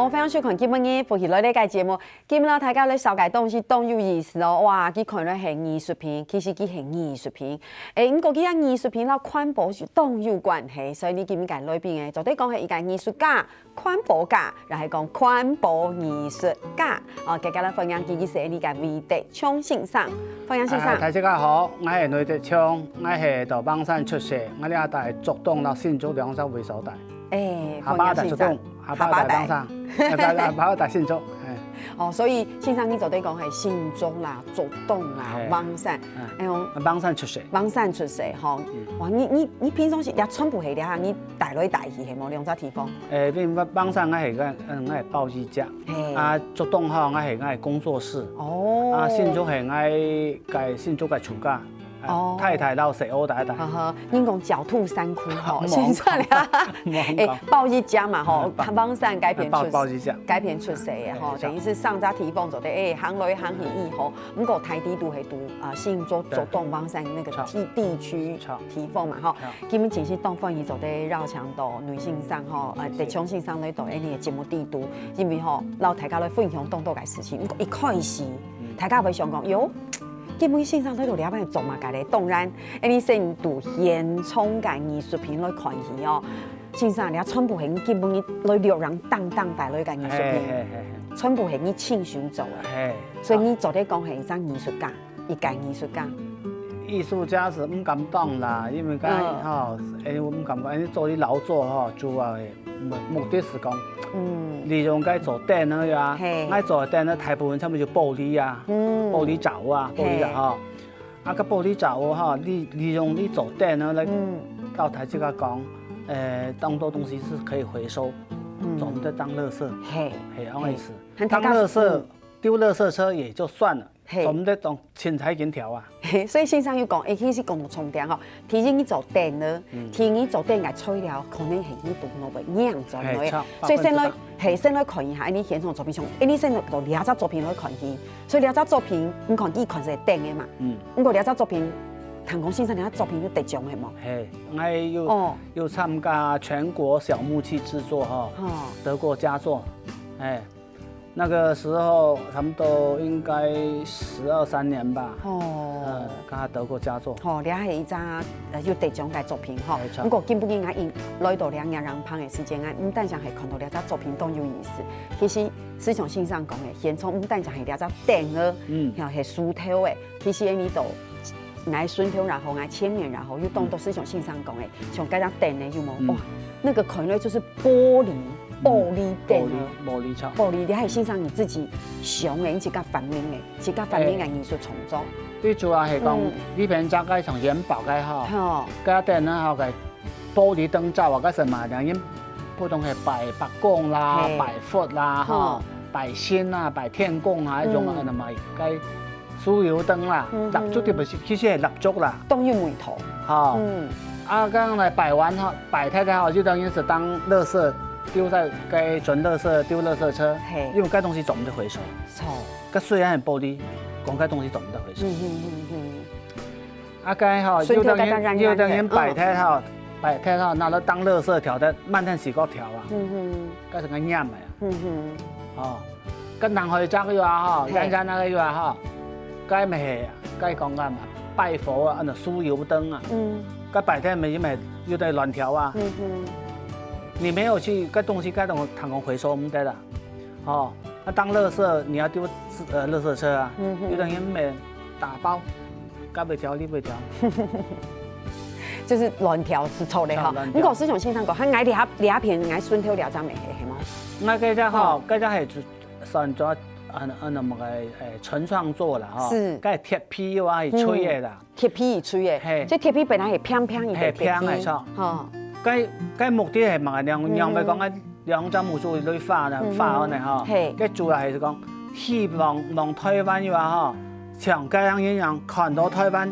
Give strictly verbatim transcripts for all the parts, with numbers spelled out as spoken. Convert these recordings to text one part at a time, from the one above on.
哦，歡迎收看今晡日福氣來了个節目。今晡日大家來紹介東西當有意思哦，哇，佢看來係藝術品，其實佢係藝術品。誒，毋過佢个藝術品摎環保係當有關係，所以你今日个來賓誒，做得講係一個藝術家、環保家，也係講環保藝術家。哦，大家來歡迎佢，佢係這個韋德昌先生，歡迎先生。啊，大家好，𠊎係韋德昌，𠊎係在橫山出世，𠊎這下在竹東摎新竹兩隻位所在。 誒，下巴在竹東，下巴在橫山，下巴在新竹，誒。哦，所以先生你做得講係新竹啦、竹東啦、橫山，誒喲，橫山出世，橫山出世吼。哇，你你你平常時也全部係這下，你帶來帶去係無？兩隻地方？誒，因為橫山𠊎係𠊎嗯𠊎係包衣架，啊，竹東吼𠊎係𠊎係工作室，哦，啊，新竹係𠊎个新竹个厝家。 哦，太太摎細阿弟弟。哈哈，人講狡兔三窟吼，先算了。誒，包衣架嘛吼，橫山改變出，包衣架，改變出世誒吼，等於是上家地方做得誒行來行去以後，毋過大體都係都啊新竹竹東橫山那個地地區地方嘛吼。今晡日真係當歡喜做得邀請到韋先生吼，呃，德昌先生來到𠊎个節目裡肚，因為吼，摎大家來分享當多个事情。毋過一開始，大家會想講，喲， 今晡日先生來到這位做麼个咧？當然，𠊎俚先對現場个藝術品來看起哦。先生，這全部係你今晡日來這位當當帶來个藝術品，全部係你親手做个，所以你做得講係一隻藝術家，一個藝術家。藝術家係毋敢講啦，因為該吼，誒，𠊎毋敢講，因為做這勞作吼，主要个 目目的係講，嗯，利用該做凳仔啊，𠊎做凳仔大部分差毋多就玻璃啊，玻璃罩啊，玻璃罩吼。啊，該玻璃罩吼，利利用這做凳仔來，摎大自家講，誒，當多東西係可以回收，做毋得當垃圾，係，係，恁仔意思。當垃圾，丟垃圾車也就算了， 做毋得當清彩緊條啊。所以先生有講，誒，其實講到重點吼，第一你做凳仔，第二做凳个材料可能係你動腦會䀴轉來，所以先來，係先來看一下，你現場作品上，誒，你先來到這隻作品來看起，所以這隻作品，你看佢看係凳仔嘛，毋過這隻作品，聽講先生這隻作品有得獎係無？係，𠊎有有參加全國小木器製作吼，得過佳作，誒。 那個時候差不多應該十二三年吧，哦，嗯，剛好得過佳作。吼，這係一隻呃有得獎个作品吼。毋過今晡日𠊎來到這个人棚个時間，𠊎毋單淨係看到這隻作品當有意思，其實就像先生講个，現場毋單淨係這隻凳仔，嗯，吼，係樹頭个，其實你都 𠊎順頭，然後𠊎前面，然後又當多就像先生講个，像該隻凳仔有無？哇，那個看來就係玻璃，玻璃凳仔，玻璃玻璃罩，玻璃，你還有先生你自己想个，你自家發明个，自家發明个藝術創作。最主要係講，你平常該像元寶該吼，吼，該凳仔吼个 玻璃燈罩啊，該時嘛，人因普通係擺伯公啦、擺佛啦、吼，擺仙啊、擺天公啊，該種啊，那麼該酥油燈啦，蠟燭就毋係，其實係蠟燭啦，當有味道。吼，啊，剛剛來擺完吼，擺忒忒吼，就等於係當垃圾丟在該準垃圾丟垃圾車，因為該東西做毋得回收。該雖然係玻璃，講該東西做毋得回收。 啊，該吼，有兜人，有兜人擺忒吼，擺忒吼，拿來當垃圾條个，滿天四角條啊。該成个黏个啊。哦，該人會著个啊吼，人家那個有啊吼，該乜係，該講个嘛，拜佛啊，那酥油燈啊，該擺忒乜乜有兜亂條啊。你沒有去，該東西該東西通通回收毋得啦。 哦，那當垃圾你要丟呃垃圾車啊，有兜人乜打包，該會條你會條。就係亂條係錯个吼。毋過就像先生講，佢𠊎這這片𠊎順頭這隻乜係，係無？該該隻吼，該隻係算做嗯嗯那麼个誒純創作啦吼，係該鐵皮啊係吹个啦。 鐵皮一吹个，係，這鐵皮本來係平平一个，係平个，著。吼，該該目的係麼个？兩兩位講个兩隻目珠來畫呢，畫恁仔吼，係，該主要係講希望望台灣有啊吼，像該樣一樣看到台灣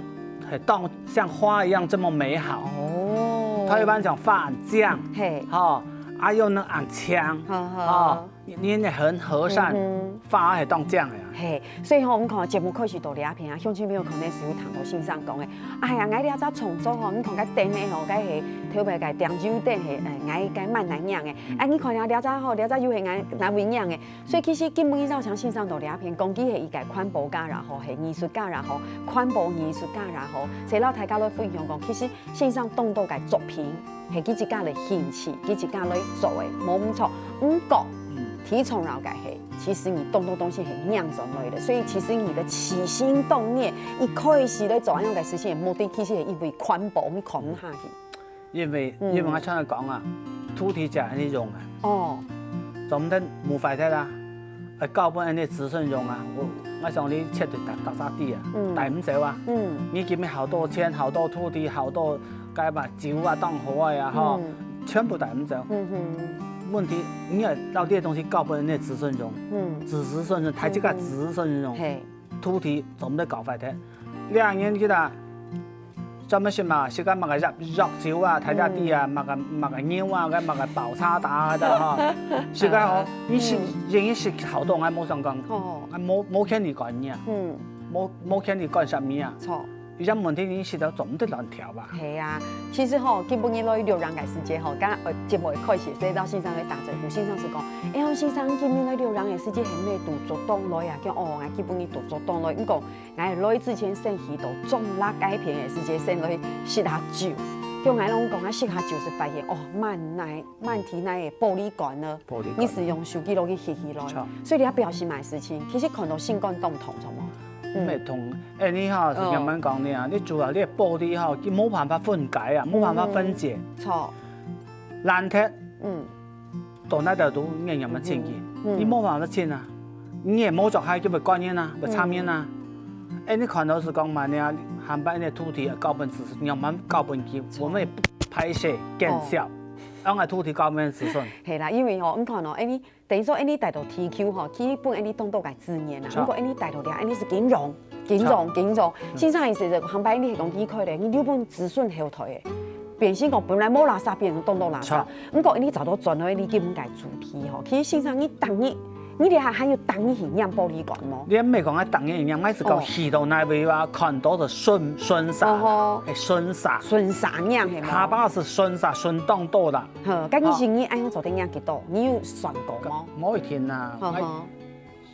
係當像花一樣這麼美好，哦，台灣像花恁靚，係，吼，啊又恁靚，吼，人係很和善，嗯花係當靚个啊。嘿，所以吼，我們看節目開始到這片啊，鄉親朋友可能係有聽到先生講个，哎呀，𠊎這隻創作吼，你看該燈个吼，該係特別个點油燈係，呃，𠊎該蠻難影个。哎，你看啊，這隻吼，這隻又係𠊎難為影个。所以其實根本一照像先生到這片，講佢係一個環保家啦吼，係藝術家啦吼，環保藝術家啦吼，所以摎大家來分享講，其實先生當多个作品。 係佢自家來興趣，佢自家來做个，無毋著。毋過，嗯最重要个係，其實你當多東西係仰轉來个，所以其實你个起心動念，一開始來做恁樣个事情，目的其實係因為環保，你看毋下去。因為嗯因為𠊎常常講啊，土地就恁樣用啊，哦，總毋得無壞忒啊，愛交分恁樣子孫用啊。𠊎𠊎想你絕對逐逐儕知啊，嗯帶毋走啊。嗯你今日好多錢、好多土地、好多該把酒啊、當好个啊，吼，嗯全部帶毋走。嗯哼，問題，你愛到這東西交分恁樣子孫用，嗯，子子孫孫，大家个子子孫孫用，嘿，土地總毋得搞壞忒。兩年佢啦，專門食嘛，食个麼个藥藥酒啊、大家知啊，麼个麼个尿啊，該麼个爆炸打个吼，食个吼，你食人食好多，𠊎無相干，哦，啊無無權利管你啊，嗯無無權利管啥物啊。著。有些問題你食到總毋得亂調吧？係啊，其實吼，今晡日來錄音个時節吼，剛剛呃節目一開始，所以到先生來打招呼，先生係講，哎呀，先生今晡日來錄音个時節，係毋係堵著當來啊？講哦，𠊎今晡日堵著當來，毋過 𠊎來之前先去到中壢該片个時節，先來食下酒。叫𠊎攏講啊，食下酒係發現哦，滿哪滿地哪个玻璃罐呢，玻璃罐你係用手機落去翕起來著，所以你愛表示麼个事情，其實看到心肝當痛，著無？毋係痛，哎，你吼係哦慢慢講呢啊，你主要你个玻璃吼，佢無辦法分解啊，無辦法分解，著，爛忒。嗯到哪度都硬硬要清佢，嗯你無辦法清啊，你也無著鞋就會感染啊，會插面啊。哎，你看到係講嘛，你啊，下擺你土地啊，交分子孫，你要慢慢交分佢，我們也不排斥減少，讓愛土地交分子孫。係啦，因為吼，你看哦，哎你等於說，哎你帶到地球吼，基本哎你當多个資源啊，著不過哎你帶到了，哎你係金融，金融，金融。先生意思係，下擺你係講離開咧，你留分子孫後代个。變成講本來無垃圾，變成當多垃圾著。不過你找到轉來你基本个主題吼，其實先生你當日，你這下還有當日去拈玻璃罐無？你毋係講愛當然一樣，𠊎係講去到哪位啊，看到就順順撒啦，哦哎，順撒。順撒拈係無？下把係順撒，順當多啦。好，該你是你愛用做得拈幾多？你有算過無？無一定啦，呵呵，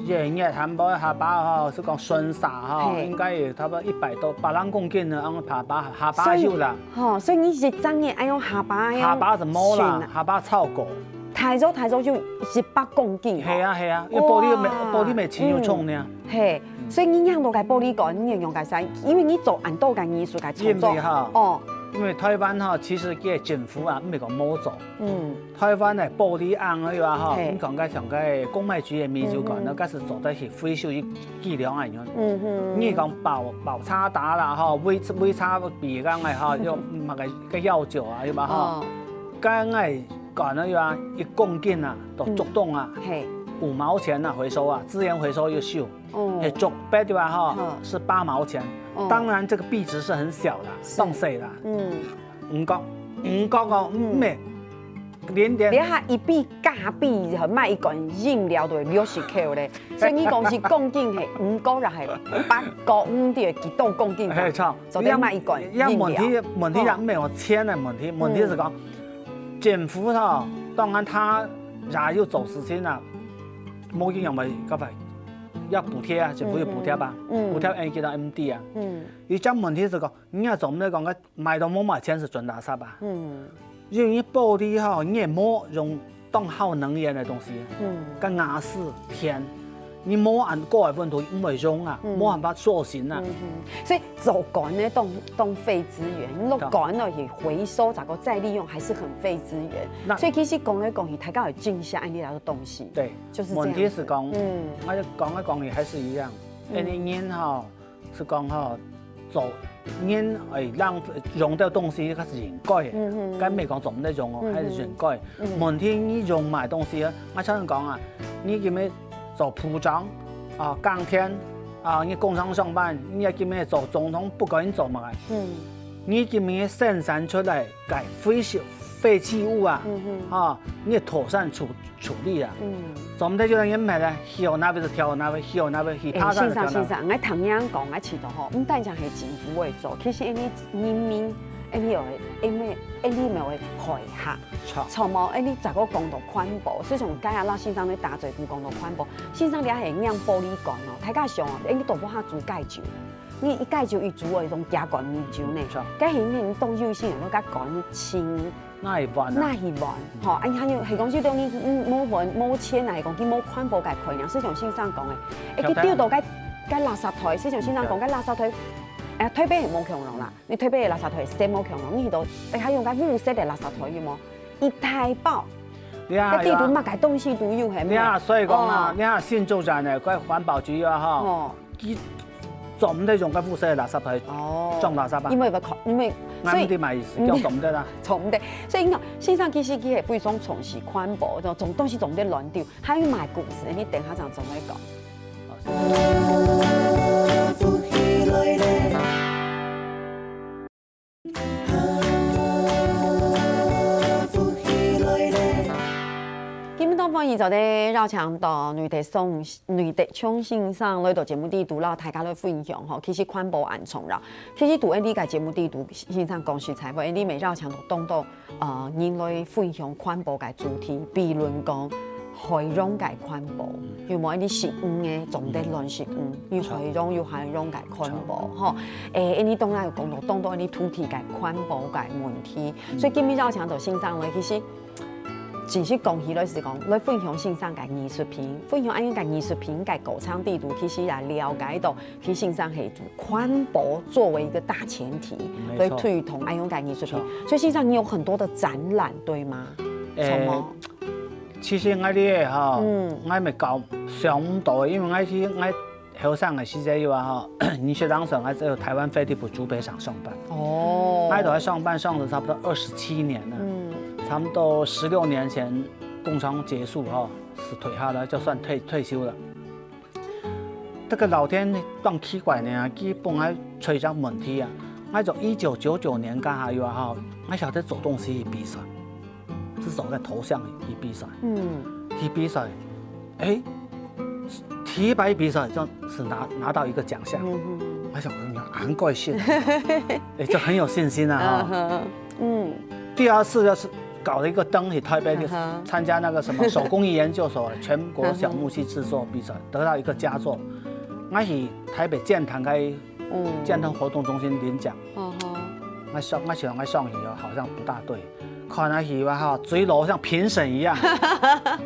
一月下把下把吼，係講順撒吼，嘿應該有差不多一百多，百零公斤呢，按下把下把所以有啦，吼，所以你一隻月愛用下把，下把係無啦，下把超過。大約大約就一百公斤。係啊係啊，因為玻璃無哇玻璃無錢又重呢。嘿，所以你拈到个玻璃罐，你也用个使，因為你做恁多个藝術个創作。因為哈哦，因為台灣哈，其實个政府啊，毋係講無做。嗯台灣个玻璃罌个話哈，嘿你講个像个公賣局个美術館呢，嗯該係做得去回收一幾兩萬元。嗯哼，你講爆爆炸打啦哈，微微差比講个哈，用麼个个藥酒啊，係吧哈？哦，該个講个話，一公斤啊，都足重啊，嘿，五毛錢啊，回收啊，資源回收又收，哦，哎，足白的話哈嗯，是八毛錢。哦當然這個幣值是很小的，是當細啦，嗯，五角五角哦，嗯嗯，咩，零點你看一杯咖啡和賣一罐飲料都會六十塊咧，所以你講係公斤係五角，還係八角，嗯，對，幾多公斤？嘿，著。做得賣一罐要問飲料。題問題也沒有錢的問題，問題是講，政府哈，當然他也有做事情啊，無一樣嘛，該塊要補貼啊，政府有補貼吧，嗯補貼 N G 到 M D 啊。嗯而且問題是講，你也總不能講个買到無買錢是準垃圾吧？嗯因為玻璃哈，你也無用當耗能源的東西，嗯跟瓦斯、電，你無按高个溫度毋會用啊，嗯無辦法塑形啊。嗯哼，所以做罐呢，當當費資源，你落罐落去回收，再過再利用，還是很費資源。那所以其實講來講去，大家有進下按呢來个東西，對，就是這樣子。問題是講，嗯我就講來講去還是一樣，嗯因為人哈，是講哈，做人會浪費用到東西，它是應該的。嗯哼該沒講做毋得用哦，嗯哼還是應該。嗯問題你用買東西啊，我常常講啊，你今日做部長啊，鋼鐵啊，你工廠上班，你也今日做總統，不管你做麼个，嗯你今日生產出來个廢棄廢棄物啊，嗯哼。啊，你妥善處處理啊。嗯。總得有人買了，丟那邊就丟那邊，丟那邊去，哎，他那就丟那邊。先生，先生，𠊎聽你講，𠊎試著吼，毋單淨係政府會做，其實因為人民，因為有，因為，因為有會害客。著。著無？因為再過講到環保，所以像剛才老先生你打嘴鼓講到環保，先生你還係釀玻璃罐哦，大家想哦，因為都無法做解決。 你一解決一煮哦，一種加罐米酒呢。著。該係你當有心，你加罐清，那一碗啊。那一碗，吼，哎，還有係講，就等於，嗯，無碗、無錢啊，係講佢無環保个概念，就像先生講个，哎，佢丟到該該垃圾袋，就像先生講，該垃圾袋，哎，台北係無共樣啦，你台北个垃圾袋係無共樣，你去到，哎，還用該烏色个垃圾袋有無？一大包，你啊，該地圖嘛，該東西都有，係無？你啊，所以講啊，哦。你啊，新竹站呢，該環保局啊，吼，哦。 佢做毋得用該烏色个垃圾袋哦，裝垃圾啊。因為要考，因為，所以，𠊎毋知麼意思，嗯，叫做毋得啦。做毋得。所以你看，先生其實佢係非常重視環保，這種東西做毋得亂丟，還有麼个故事，你等下正做來講。今晡日當歡迎做得邀請到呂德松、呂德松先生來到節目裡肚，摎大家來分享吼。其實環保恁重要，其實在𠊎俚个節目裡肚，先生講實在話，𠊎俚乜邀請到當多，呃，人來分享環保个主題，比如講海洋个環保，有無？𠊎俚食魚个，總得亂食魚，有海洋有海洋个環保吼。誒，𠊎俚當然有講到當多𠊎俚土地个環保个問題，所以今晡日邀請到先生來，其實 正式講起來係講，來分享先生个藝術品，分享恁樣个藝術品个過程裡肚，其實也了解到，其實先生係環保作為一個大前提，沒錯。來推動恁樣个藝術品。沒錯。所以先生你有很多的展覽，對嗎？誒，什麼？其實𠊎這个吼，嗯。𠊎乜搞想毋到，因為𠊎去，𠊎 後生个時節有啊吼，你學長說，𠊎在台灣飛利浦竹北廠上班。哦。𠊎都在上班，上了差不多二十七年了。嗯。差不多十六年前工廠結束吼，是退下來，就算退，退休了。這個老天當奇怪呢，佢本來出一隻問題啊，𠊎從一九九九年該下有啊吼，𠊎曉得做東西比賽。 係做該頭像去比賽。嗯。去比賽，誒，第一擺比賽就係拿，拿到一個獎項。嗯哼。𠊎想，嗯，恁高興，誒，就很有信心啊，哈。嗯哼，嗯。第二次就是搞了一個燈，去台北去參加那個什麼手工藝研究所全國小木器製作比賽，得到一個佳作。𠊎去台北劍潭該，嗯，劍潭活動中心領獎。嗯哼。𠊎想，𠊎想，𠊎想去哦，好像不大對。 看下去哇吼，嘴巴像評審一樣，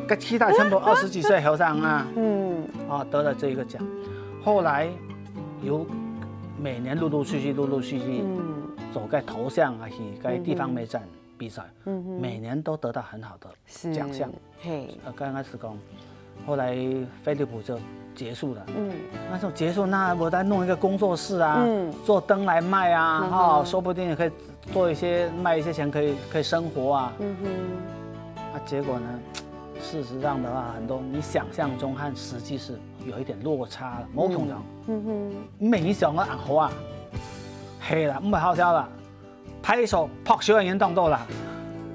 跟其他差不多二十幾歲後生啊，嗯。啊，得了這一個獎。後來有每年陸陸續續、陸陸續續，嗯。做該頭像啊，去該地方美展比賽，嗯哼。每年都得到很好的獎項。是。 嘿。呃，剛開始講，後來飛利浦就結束了。嗯。那時候結束，那我再弄一個工作室啊，嗯。做燈來賣啊，嗯哼。哈，說不定也可以做一些，賣一些錢，可以，可以生活啊。嗯哼。啊，結果呢，事實上的話，很多你想象中和實際是有一點落差了，某種程度。嗯哼。你每一想都恁好啊，嘿啦，毋係好笑啦。 拍手拍手个人當多啦，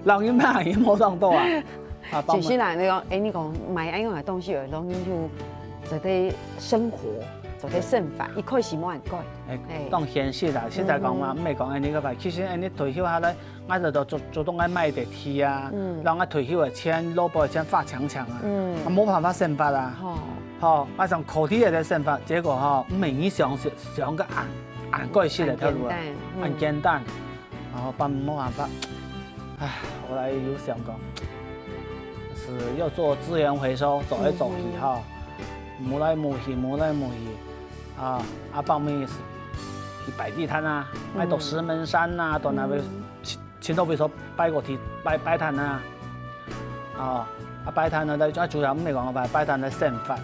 老人家也無當多啊。啊，包括其實啦，你講，誒，你講買恁樣个東西，有當然就做得生活，做得生活，一開始無恁貴。誒，誒。當現實啦，實在講嘛，嗯哼。毋係講恁樣个吧。其實恁樣退休下來，𠊎就主，主動愛賣地皮啊，嗯。讓𠊎退休个錢、勞保个錢花淨淨啊，嗯。啊，無辦法生活啊。吼。吼，啊，像靠地个生活，結果吼，毋係你想，想个恁，恁過去个條路啊，恁簡單，嗯。恁簡單。 然後辦，無辦法。唉，後來有想講，係愛做資源回收，走來走去哈，摸來摸去，摸來摸去，啊，啊，後尾係去擺地攤啊，嗯。愛到石門山啊，到該位，嗯。清，清道會所擺過去，擺，擺攤啊。 哦，啊，擺攤呢，就主要毋係講擺，擺攤來生活。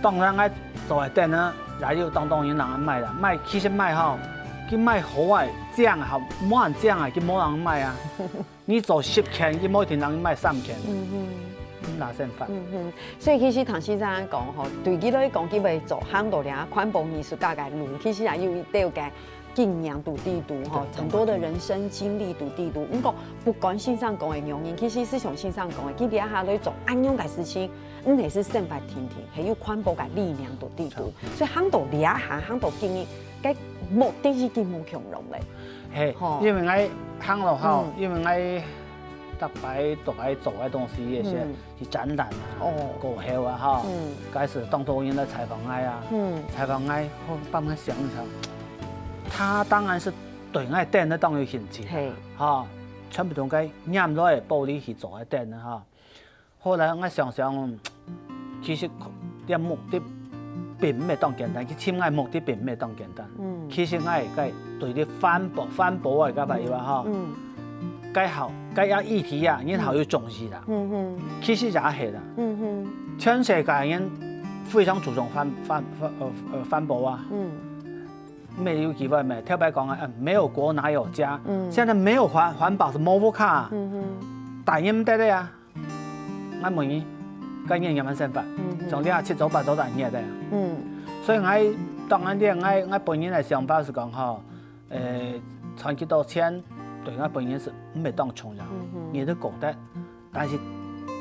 當然，𠊎做个店呢，也有當多人人買啦。買，其實買吼，佢買好个、靚个，無恁靚个，佢無人買啊。你做十件，佢無一定人買三件。嗯哼。毋拿生活。嗯哼，所以其實唐先生講吼，對佢來講，佢會做行到這環保藝術家个路，其實也有一定个經驗在裡肚吼，對，很多的人生經歷在裡肚。毋過，不管先生講个原因，其實就像先生講个，佢這下來做恁樣个事情，毋係就生活定定，還有環保个理念在裡肚。所以行到這下，行到今日，該目的已經無共樣咧。嘿，吼。因為𠊎行路吼，嗯。因為𠊎逐擺都愛做个東西，一些 嗯。去展覽啊，哦。過後啊，吼，嗯。開始當多人來採訪𠊎啊，嗯。採訪𠊎，後慢慢想一想，佢當然係對𠊎等个當有興趣，嘿。吼，全部都該拈來个玻璃去做个等个，吼。後來𠊎想想，其實這目的並毋係當簡單，佢尋𠊎目的並毋係當簡單。嗯。其實𠊎个對這環保，環保个該擺有啊，吼。嗯。 該好，該樣議題啊，人好有重視啦。嗯哼。其實也係啦。嗯哼。全世界人非常注重環，環，環，呃，呃，環保啊。嗯。沒有機會咩？特別講啊，呃，沒有國哪有家。嗯。現在沒有環，環保係無屋下啊。嗯哼。大人毋得了啊。𠊎問你，該你仰般生活？嗯哼。從你啊七早八早就起來啊。嗯。所以𠊎，當然咧，𠊎，𠊎本人个想法係講吼， 呃，賺幾多錢，對𠊎本人係毋係當重要，嗯哼。你都過得，但是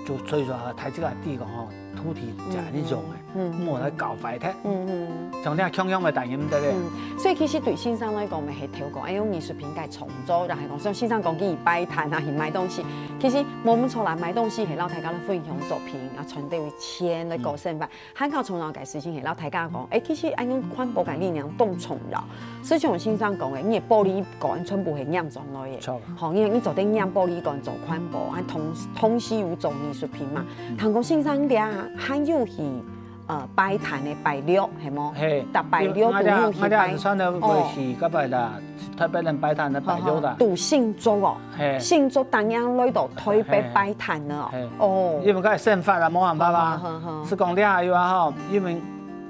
就所以說哈，大自家知講吼，土地真係用个，嗯哼。嗯哼。莫來搞壞忒。嗯哼。像你共樣个大人，對不對？嗯，所以其實對先生來講，𠊎係透過，哎，用藝術品个創作，然後講，像先生講，去擺攤啊，去賣東西，其實無毋著啦，賣東西係摎大家來分享作品啊，賺到錢來過生活。嗯。 還較重要个事情係摎大家講，欸，其實恁樣環保个理念當重要。就像先生講个，你个玻璃罐全部係拈轉來个，著。吼，因為你做得拈玻璃罐做環保，還同，同時有做藝術品嘛。嗯。聽講先生這還有去，呃，擺攤个拜六，係無？嘿，逐拜六都有去擺。𠊎這，𠊎這係算係會去，哦。該擺啦，特別人擺攤个拜六啦。好，好，都新竹哦。 嘿。新竹逐日來到台北擺攤呢哦。嘿，嘿。哦。因為該生活啊，無辦法啊。好，好，好。係講這下有啊吼，因為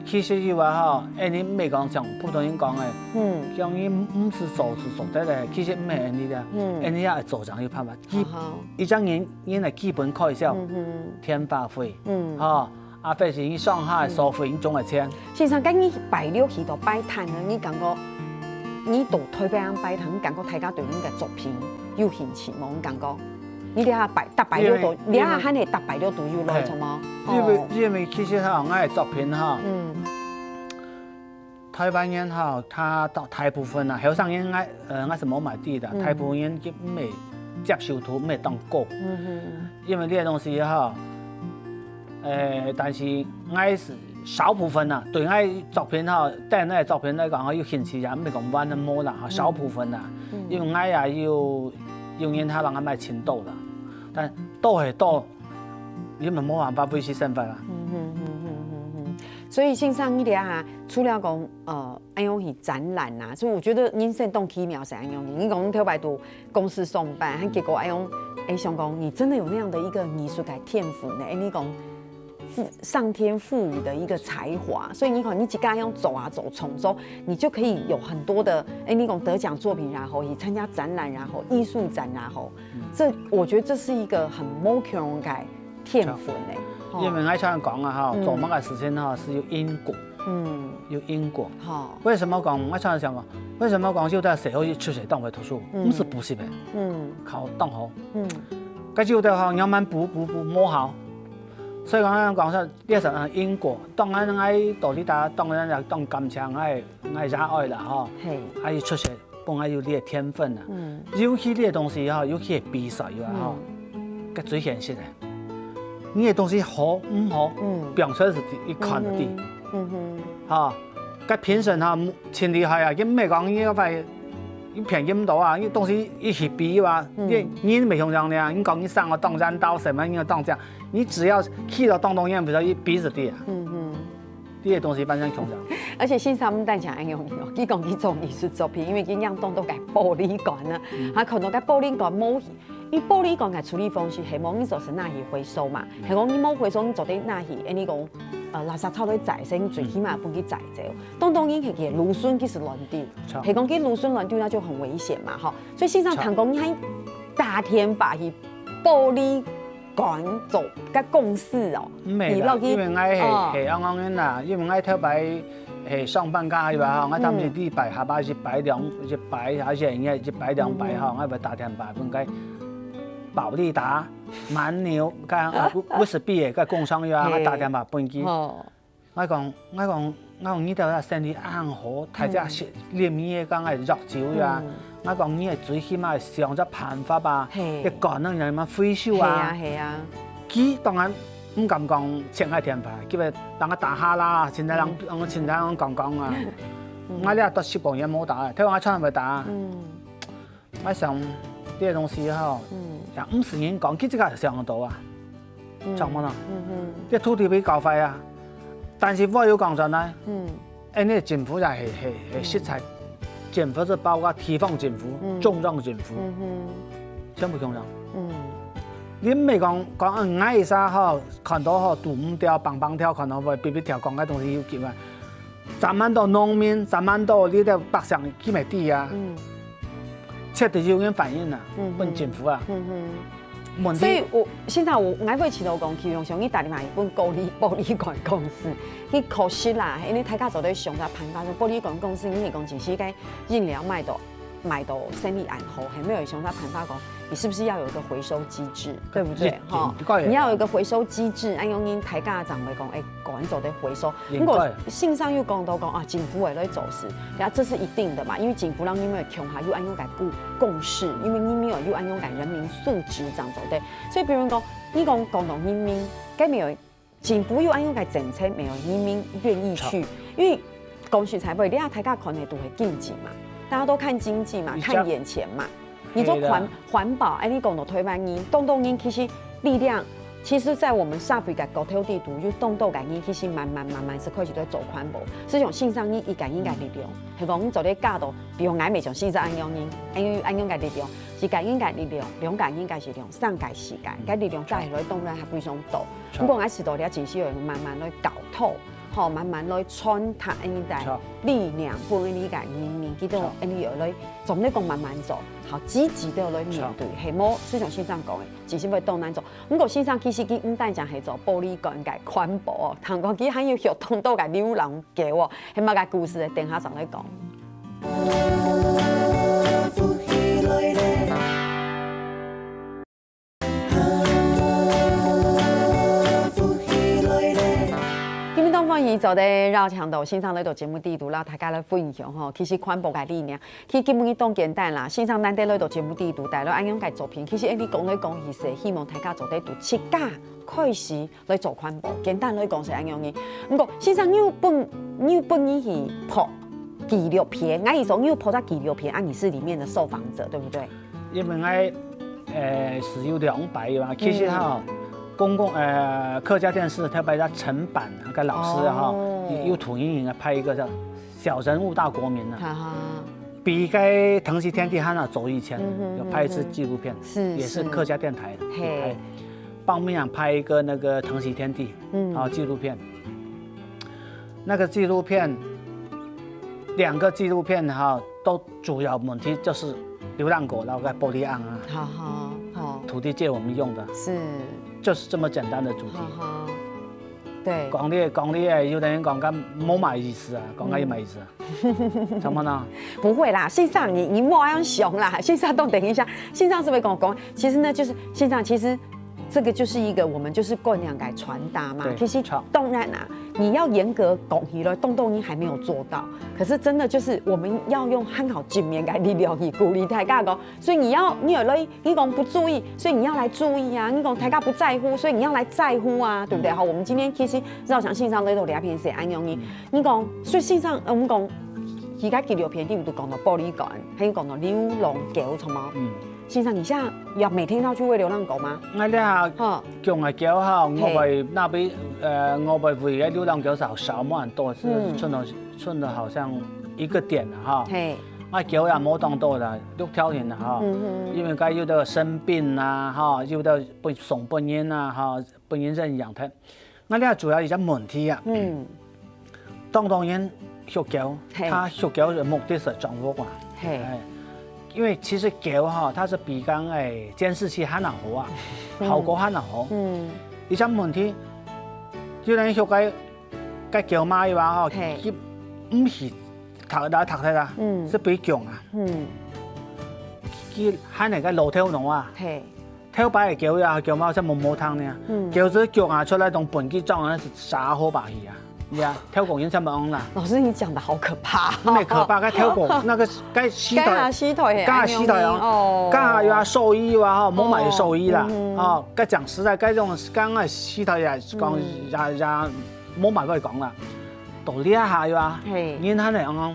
其實有啊吼，恁樣毋係講像普通人講个，嗯。講你毋係做就做得个，其實毋係恁樣个。嗯。恁樣愛做正有辦法。基，好，好。一張人，人个基本開銷，嗯哼。電話費，嗯。吼， 啊，或是你上下个所費，你總个錢。先生，該你拜六去到擺攤呢，你感覺你到台北恁擺攤，你感覺大家對你个作品有興趣無？你感覺？你這下拜，逐拜六都，因為，你這下還係逐拜六都有來，因為，著無？因為，哦。因為其實吼，𠊎个作品吼，嗯。台灣人吼，佢大，大部分啊，後生人𠊎，呃，𠊎係無買知啦，嗯。大部分人佢毋會接受度，毋會當高。嗯哼。因為這个東西吼， 誒，但是𠊎係少部分啊，對𠊎作品吼，對𠊎作品來講吼，有興趣啊，毋係講完全無啦，吼，嗯。少部分啊。嗯。因為𠊎也有，有人客人也買盡多啦，但多係多，你嘛無辦法維持生活啊。嗯哼，嗯哼，嗯哼。所以先生，你這下除了講，呃，恁樣去展覽啊，所以我覺得人生當奇妙係恁樣，你講頭擺都 公司上班，還結果哎喲，哎，想講你真的有那樣的一個藝術个天賦呢，哎，你講，上天賦予的一個才華，所以你看你自家用做啊做創作，你就可以有很多的，哎，你講得獎作品，然後去參加展覽，然後藝術展，然後，這我覺得這是一個很無窮个天分呢。因為𠊎常講啊哈，做麼个事情哈係有因果。 嗯。有因果。好。為什麼講？𠊎常常想講，為什麼講有兜細人仔出世當會讀書，嗯。毋係補習个，嗯。考當好。嗯。該有兜吼，仰般補補補無效。所以講，講說，這係因果。當然，𠊎道理大，當然也當感謝𠊎，𠊎爺哀啦吼。嘿。啊，佢出世 本來有這个天分啊。嗯。尤其這个東西吼，尤其係比賽啊吼，嗯。該最現實个。你个東西好毋好，嗯。表現出來係一看就知。嗯哼，嗯哼。吼，該評審吼，盡厲害啊！佢毋係講你該塊，你便宜毋到啊，你東西一起比啊，嗯。你，你毋係像樣呢，你講你生个當然到，什麼你个當這樣，你只要去到當中央，比如說一比就知啊。嗯哼。 這个東西扮相重要。而且先生毋單淨恁樣哦，佢講佢做藝術作品，因為佢拈當多个玻璃罐啊，嗯。啊，看到該玻璃罐無去，因為玻璃罐个處理方式係無你做成拿去回收嘛，嗯。係講你無回收，你做得拿去，哎，你講，呃，垃圾車來載，所以你最起碼分佢載走。嗯。當當然係佢蘆筍其實亂丟，著。係講佢蘆筍亂丟，那就很危險嘛，吼。所以先生，著。聽講你還打電話去玻璃趕做个公司哦。毋係啦，你落去因為𠊎係哦係恁樣个啦，因為𠊎頭擺係上班个時候吼，𠊎當時禮拜下班一擺兩一擺啊，一日一擺兩擺吼，𠊎會打電話分該保力達、蠻牛、該啊威士忌个該工商業啊，𠊎打電話分佢。哦， 𠊎講，𠊎講，𠊎講你兜个生理恁好，大家係連夜講愛藥酒呀。𠊎講你係最起碼想隻辦法吧，係，你趕等人嘛退休啊。係啊，係啊。佢當然毋敢講千開電話，佢會等下打下啦，現在人，人現在人講講啊。𠊎這都十多年無打，台灣傳會打。嗯。 𠊎想，這个東西吼，嗯，也毋使人講，佢自家想得到啊，嗯，著無呢？嗯哼，這土地被搞壞啊，但是話又講轉來，嗯，恁呢政府也係係係實在，政府係包括地方政府、嗯，中央政府，嗯哼，全部共樣。嗯，你毋係講講嗯，𠊎一下吼，看到吼堵毋著，蹦蹦跳，看到會嗶嗶跳，講个東西有幾萬。 十萬到農民，十萬到你兜百姓去買地啊，絕對有人反映啊，分政府啊。問題。所以我現在我𠊎會試著講，希望像你打電話分玻璃玻璃罐公司，你可惜啦，因為大家做得想个辦法，說玻璃罐公司，你係講全世界飲料賣到賣到生理恁好，還沒有想到辦法講，你是不是要有一個回收機制，對不對？哈，你要有一個回收機制，恁樣人大家正會講，哎， 趕做得回收。毋過先生又講到講啊，政府會來做事，呀，這是一定的嘛，因為政府人因為共下有恁樣个共共識，因為人民有恁樣个人民素質正做得。所以比如講，你講講到人民，該沒有政府有恁樣个政策，沒有人民願意去，因為講實在話，你看大家看的都係經濟嘛，大家都看經濟嘛，看眼前嘛。 你做環環保，哎，你講到台灣人，當多人其實力量，其實在我們社會个角度裡肚，有當多个人其實慢慢慢慢係開始在做環保。就像先生你一個人个力量，係講你做得加到，比如𠊎乜像先生恁樣人，恁樣恁樣个力量，一個人个力量，兩個人个力量，三個、四個，个力量加起來當然還非常多。不過𠊎試著了，真係有慢慢來搞透。 吼，慢慢來傳達恁樣个理念，分恁樣个人民，佢兜恁樣來，總來講慢慢做，好積極个來面對，係無？就像先生講个，其實會當難做。毋過先生其實佢毋單淨係做玻璃罐个環保哦，聽講佢還有畜當多个流浪狗哦，係麼个故事？等下正來講。 今晡日當歡喜做得邀請到先生來到節目裡肚，摎大家來分享吼。其實環保个理念，其實根本就當簡單啦。先生難得來到節目裡肚，帶來恁樣个作品，其實恁樣講來講去，係希望大家做得對自家開始來做環保。簡單來講係恁樣个。毋過先生，你有本你有本人去拍紀錄片，𠊎意思說你有拍隻紀錄片，啊，你是裡面的受訪者，對不對？ 因為𠊎，呃，係有兩擺嘛，其實哈，公共，呃，客家電視特別个陳版个老師哈，有有土瀛瀛个拍一個叫《小人物大國民》啊，哈哈，比該《疼惜天地》還要早以前，有拍一次紀錄片，是，也是客家電台拍，幫我們拍一個那個《疼惜天地》，嗯，啊，紀錄片。 那個紀錄片，兩個紀錄片哈，都主要問題就是流浪狗，然後該玻璃甕啊，好好好，土地借我們用的，是，就是這麼簡單的主題。好好，對，講你講你，有的人講个無麼意思啊，講个有麼意思啊，怎麼呢？不會啦，先生，你你莫恁樣想啦，先生，等一下，先生是不是跟我講？其實呢，就是先生，其實這個就是一個我們就是盡量來傳達嘛。其實當然啊， 你要嚴格講起來，當多人還沒有做到。可是真的就是我們要用很好正面个力量去鼓勵大家講，所以你要你有來，你講不注意，所以你要來注意啊。你講大家不在乎，所以你要來在乎啊，對不對？好，我們今天其實照常線上都有聊天，誰安永你，你講，所以線上，呃，我們講，其他紀錄片，你有講到玻璃罐，還有講到流浪狗，什麼？嗯，先生，你現在要每天要去餵流浪狗嗎？𠊎這下，哈， 供个狗哈，我會那邊，呃，我會為个流浪狗少少蠻多，是存了存了好像一個點了哈。嘿，啊，狗也無當多了，六條人了哈。因為該有的生病啊，哈，有的分送分人啊，哈，分人認養的。那這主要一個問題啊，嗯，當多人畜狗，嘿，他畜狗的目的是裝活啊，嘿，哎，因為其實狗吼，佢係比講誒監視器還較好啊，效果還較好。嗯，一隻問題，有人畜該該狗嫲以外吼，佢毋係踢來踢去啊，係分佢講啊，佢喊人个老頭腦啊，頭擺个狗啊，狗嫲就無無聽呢，狗仔講啊出來當本佢講啊，係啥好把戲啊。 呀，跳廣音怎麼樣啦？老師，你講的好可怕。沒可怕，該跳廣那個該膝頭，該下膝頭嘿，該下膝頭哦，該下又要獸醫哇吼，無買獸醫啦，哦，該講實在，該種剛剛膝頭也講也也無買過講啦，到這下又啊，人還係講，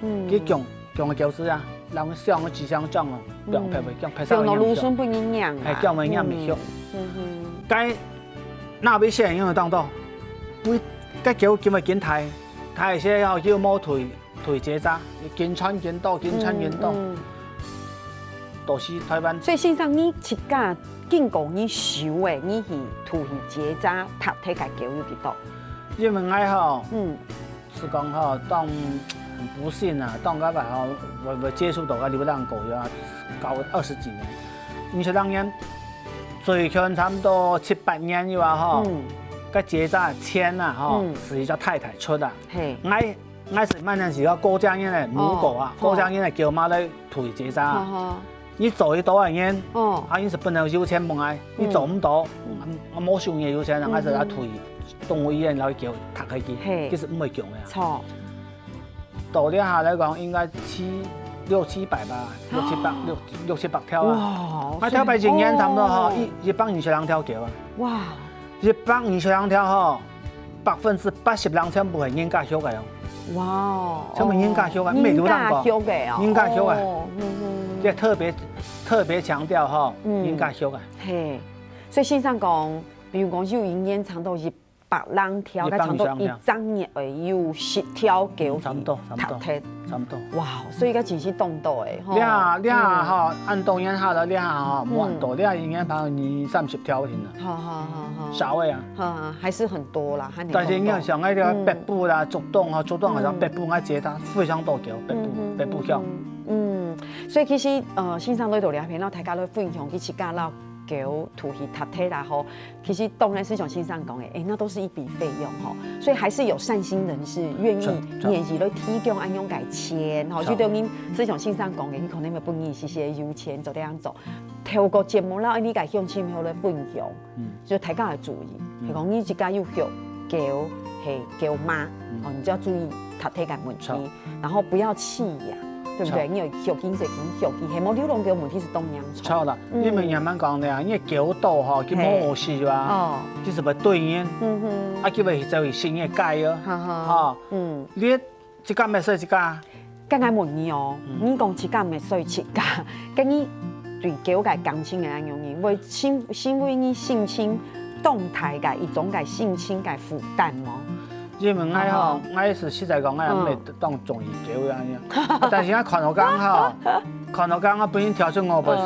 佢講講个狗屎啊，人想个只想講啊，講拍拍講拍上，用到魯迅不能講，係講乜講乜曉，該 那邊先用得當多，不，該狗今日緊抬，抬一些要又莫腿腿結扎，緊穿緊多，緊穿緊多，都是台灣。所以先生，你自家經過你修的，你去頭去結扎，讀這个狗有幾多？因為愛吼，嗯，是講吼，當不幸啊，當个話吼，我我接觸到个流浪狗要搞二十幾年，二十多年。 最近差不多七八年有啊吼，个結紮錢啊吼，係一隻太太出啊。𠊎𠊎係慢慢係要過家人个母狗啊，過家人个狗嘛來退結紮。你做一多个人，啊，你係不能有錢問𠊎，你做毋到，我無收你个油錢，𠊎係要退動物醫院來狗踢下去，其實毋會降个。錯。 到這下來講，應該七六七百吧，六七百六六七百條啊。哇，啊，頭擺一年差不多吼，一一百二十零條狗啊。哇，一百二十零條吼，百分之八十零全部係人家畜个哦。哇哦，全部人家畜个，毋係流浪狗。人家畜个哦，人家畜个。哦，嗯嗯。這特別特別強調吼，人家畜个。嘿，所以先生講，比如講有一年差不多一 百零條，該差不多一隻月會有十條狗，差不多，差不多，差不多。哇，所以該真係當多誒，吼。這下這下吼，恁多年下來，這下吼，無恁多，這下應該跑二三十條定啦。好好好好，少誒啊。哈，還是很多啦，還但是你看像那個北部啦，竹東吼，竹東好像北部那街它非常多狗，北部北部鄉。嗯，所以其實呃，先生來到這片，然後大家來分享，去自家摎狗出去踢踢啦吼。 其實當然是像先生講的，哎，那都是一筆費用吼，所以還是有善心人士願意願意來提供恁樣个錢吼，就等於是像先生講的，你可能會分你一些油錢做這樣做，透過節目啦，你个鄉親朋友來分享，就大家來注意，係講你自家有畜狗，係狗嫲，哦，你就要注意踢踢个問題。 然後不要棄養，對不對？你有畜佢就緊畜佢，係無流浪狗問題係當嚴重。著啦，因為慢慢講的啊，因為狗多吼，佢無好勢啊，哦，佢係會對人，嗯哼，啊，佢會走去新的街啊，哈哈，哈，嗯，你自家滅水自家。該𠊎問你哦，你講自家滅水自家，該你對狗个感情个恁樣，你會因因為你心情當大个一種个心情个負擔無？ 因為𠊎吼，𠊎係實在講，𠊎也毋係當中意狗啊，但是𠊎看到講吼，看到講啊，本身跳出我本事，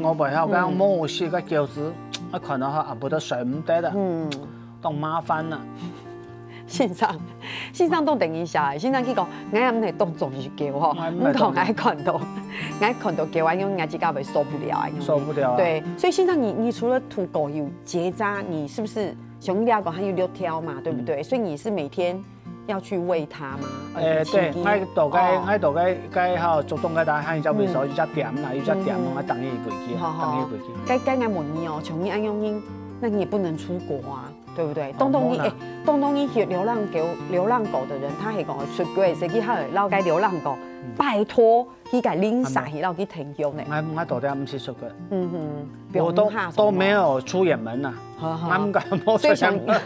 我本吼講無事个狗子，啊，看到吼啊，不得睡毋得啊，當麻煩啊。先生，先生都等一下，先生佢講，𠊎也毋係當中意狗吼，毋同𠊎看到，𠊎看到狗啊，因為𠊎自家會受不了啊，受不了啊。對，所以先生你你除了土狗有結紮，你是不是 像你這講還有六條嘛，對不對？所以你是每天要去餵牠嗎？誒，對，𠊎到該，𠊎到該該吼，竹東該搭，還有隻位所一隻店啦，一隻店，𠊎等佢回去，等佢回去。該該𠊎問你哦，像你恁樣人，那你也不能出國啊，對不對？當當你誒，當當你流浪狗，流浪狗的人，他還講出國，所以佢還會摎該流浪狗拜託。 佢个零散去摎佢停用呢。𠊎𠊎到底毋識出國，嗯哼，我都都沒有出遠門啊，𠊎毋敢無出遠門。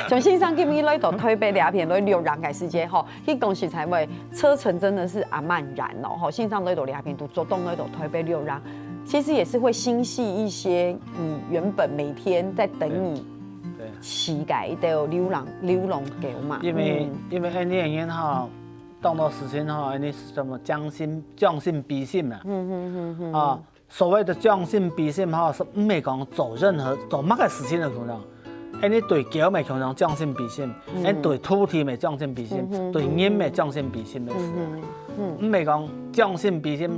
像先生今日來到台北這片來錄音个時間吼，佢講實在話，車程真的是還蠻遠咯吼。先生來到這片，都主動來到台北錄音，其實也是會心繫一些你原本每天在等你騎个一條流浪流浪狗嘛。因為因為恁樣吼， 當多事情吼，恁樣什麼將心將心比心啊。嗯嗯嗯嗯。啊，所謂的將心比心吼，係毋係講做任何做麼个事情都可能，恁樣對狗乜共樣將心比心，嗯。恁對土地乜將心比心，嗯哼。對人乜將心比心个事。嗯哼。嗯。毋係講將心比心，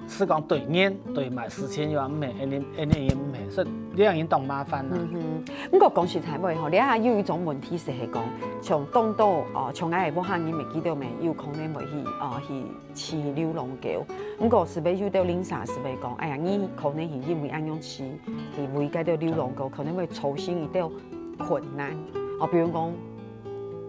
係講對人、對麼事情又毋係，恁樣，恁樣也毋係，所以這樣人當麻煩啊。嗯哼。毋過講實在話吼，這下有一種問題係講，像當多哦，像𠊎个屋下人乜記得無，有可能會去哦去飼流浪狗。毋過係毋係有兜鄰舍係毋係講，哎呀，你可能係因為恁樣飼，去餵該兜流浪狗，可能會造成一兜困難。哦，比如講，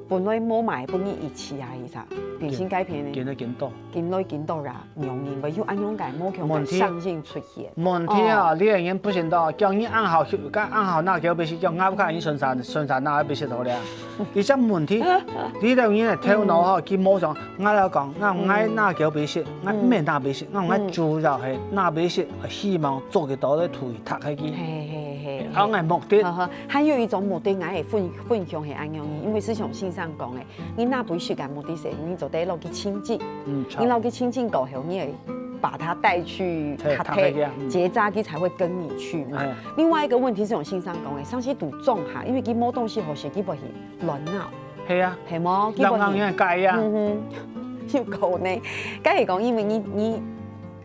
本來無買分你一起啊，意思啊，變成改變呢，見得見到。見來見到啦，容易會有恁樣个無共个問題，相應出現。問題啊，哦。你个人不行到，叫你恁好，恁好拿狗鼻息，叫𠊎不看你順產，順產拿鼻息好了。你這問題，你个人个頭腦吼，佢無想，𠊎來講，𠊎，𠊎拿狗鼻息，𠊎毋係拿鼻息，𠊎，𠊎主要係拿鼻息，希望做得到个土地踢開去。嘿，嘿，嘿，嘿。啊，𠊎目的。呵呵，還有一種目的，𠊎會分，分享係恁樣，因為就像先生講个，你拿鼻息个目的係，你做得落去清淨。嗯，你落去清淨過後，你會把它帶去踢開，踢開去啊，嗯。結紮，佢才會跟你去嘛。哎。另外一個問題係，像先生講个，上次堵中下，因為佢無東西好食，佢會去 亂咬。係啊，係無？基本上。亂咬人个雞啊。嗯哼，有可能。該係講，因為你，你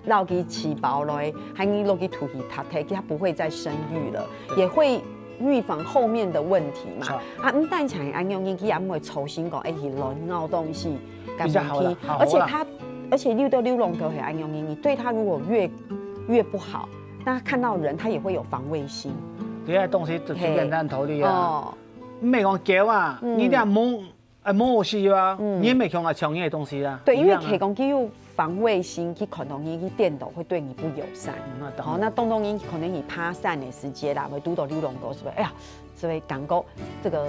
落去飼飽來，還你落去土地踢踢，它不會再生育了，對。也會預防後面的問題嘛。是啊。啊，毋單淨係恁樣，你也毋會操心講，哎，去亂咬東西，比較好啦，敢毋去？好啦。而且它，而且流到流浪狗係恁樣，你對它如果越，越不好，那它看到人，它也會有防衛心。對啊，東西就，就簡單道理啊。嘿。哦。 毋係講狗啊，嗯。你這無，哎，無好食啊，嗯。你毋係講啊，搶你个東西啊，對，因為一樣啊。提供佢有防衛心，去看到你去顛倒，會對你不友善。嗯，那當然。好，那當當你可能你爬山个時節啦，會堵到流浪狗，係毋係？哎呀，係毋係感覺這個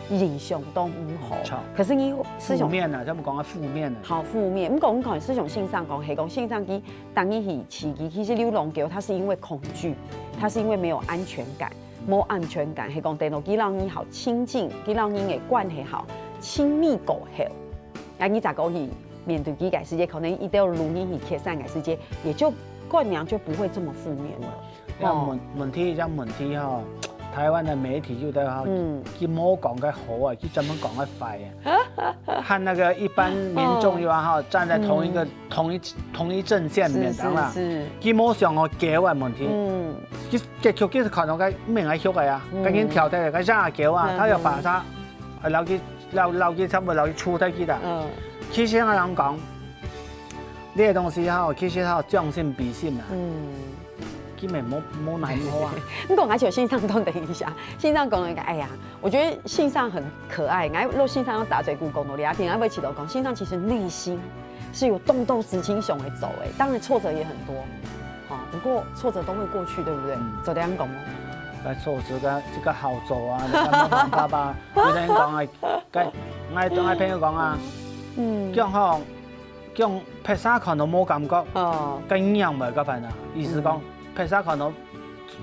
印象都毋好？嗯，著。可是你思想負面啊，咱們講个負面啊。好，負面。毋過你看，思想先生講，係講先生佢當然係飼佢，其實流浪狗，它是因為恐懼，它是因為沒有安全感。 無安全感，係講等到佢摎你好親近，佢摎你个關係好親密過後，啊，你再過去面對佢个時節，可能一條路你去蹶山个時節，也就觀念就不會這麼負面了。哦。問，問題，這問題吼，台灣个媒體有兜吼，嗯。佢無講个好啊，佢專門講个壞啊。和那個一般民眾又啊吼，站在同一個，嗯。同一，同一陣線面上啦。是，是，是。佢無想過狗个問題。嗯。佢 結局佢係看到該毋係𠊎畜个啊，嗯。該人跳起來，該隻狗啊，嗯，佢就把佢，嗯。呃，摎佢，摎，摎佢差不多摎佢除忒去啦。嗯。其實𠊎想講，這個東西吼，其實吼，將心比心啊。嗯。根本無，無哪樣好啊。毋過𠊎想先生等一下，先生講了一個，哎呀，我覺得先生很可愛，𠊎若先生愛打嘴鼓講道理，𠊎聽𠊎會試著講，先生其實內心 是有當多事情想愛做个，當然挫折也很多，哦，不過挫折都會過去，對不對？嗯。做得恁講嗎？該挫折个，這個好做啊，你看爸爸，有人講啊，該，𠊎，𠊎朋友講啊，嗯。講吼，講別儕看都無感覺，哦。該你樣無該份啊，意思講，嗯。別儕看都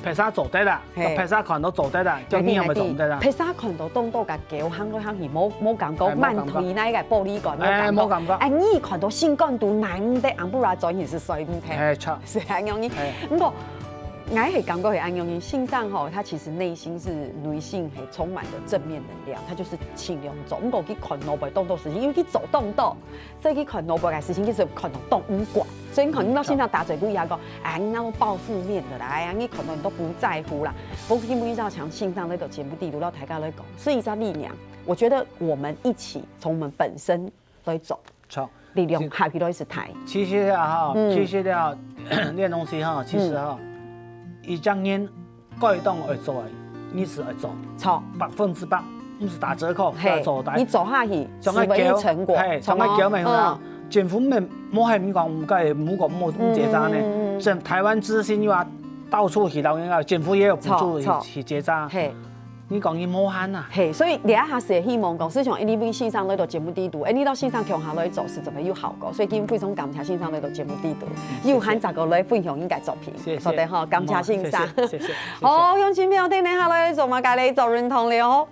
別儕做得啦，嘿。別儕看都做得啦，叫你樣乜做毋得啦。別儕看到當多个狗行來行去，無，無感覺，哎，無感覺。慢推那個玻璃罐，哎，無感覺。無感覺。哎，你看到心肝肚難得，紅不拉轉，你係睡毋忒。哎，著。係恁樣呢。哎。毋過，𠊎係感覺係恁樣呢，先生吼，他其實內心是，內心係充滿了正面能量，他就是盡量做。毋過佢看到會當多事情，因為佢做當多。 所以佢看到無个事情，其實看到當毋慣。所以你看，你到現場打嘴鼓也講，哎，你那麼報負面的啦，哎呀，你看到你都不在乎啦。不過今晡日邀請先生來到節目裡肚，摎大家來講，是一隻力量。我覺得我們一起從我們本身來做，著。力量下去都是大。其實啊，哈，嗯。其實啊，這東西哈，其實哈，嗯。一隻人 該當愛做个，你係愛做。著。百分之百，毋係打折扣，嘿，愛做个。你做下去，像該狗，十分有成果，像該狗乜係啦，嗯。政府乜無喊你講，該無講無，無結紮呢。嗯，嗯，嗯，嗯。像台灣之星又啊，到處去老人家，政府也有補助去，著，著。去結紮。嘿。你講你無閒啊？嘿，所以這下係希望講，就像𠊎等先生來到節目裡肚，哎，你到先生共下來做，係真个有效果。所以今日非常感謝先生來到節目裡肚，嗯，謝謝。又還再過來分享你个作品。 謝謝。好的哈，感謝先生。嗯，謝謝，謝謝，謝謝。好，鄉親朋友，等一下來做麼个咧？做運動了哦。